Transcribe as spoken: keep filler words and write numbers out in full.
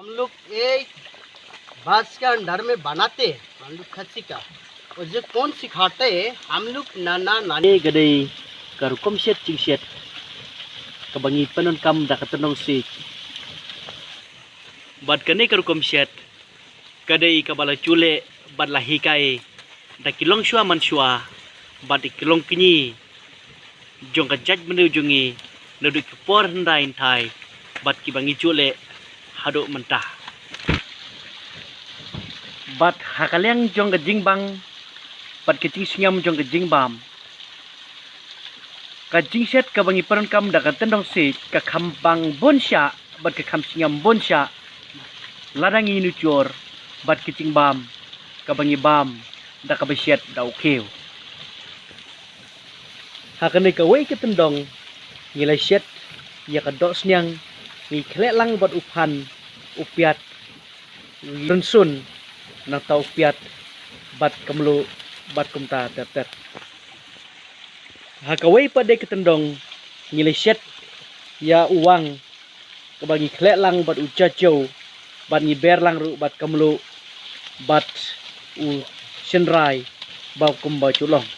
हम लोग एक बांस का अंदर में बनाते, हम लोग खस्सी का। और जो कौन सिखाते हैं, हम लोग नाना नानी। Ka dei ka rukom shet jingshet kaba ngi pyndonkam da ka tyndong siej. Bad kane ka rukom shet ka dei kaba la ju leh bad la hikai da ki longshuwa manshuwa bad da ki longkñi jong ka jaitbynriew jong ngi naduh ki por hyndai hynthai bad kiba ngi ju leh haduh mynta. Bad ha ka liang jong ka jingbang bad ka jingsngewbha jong ka jingbam, ka jingshet kaba ngi pyndonkam da ka tyndong siej ka kham bang bun shah bad ka kham sngewbha bun shah lada ngi nujor bad ka jingbam kaba ngi bam da kaba shet da u khiew. Ha kane kawei ka tyndong ngi la shet ïa ka doh sniang, ngi khleh lang bad u phan, u piat, ngi rynsun nangta u piat bad ka mluh bad kumta ter ter. Ha kawei pat de ka tyndong ngi la shet ïa u wang kaba ngi khleh lang bad u jajew bad ngi ber lang ruh bad ka mluh bad u shynrai ba kumba ju long.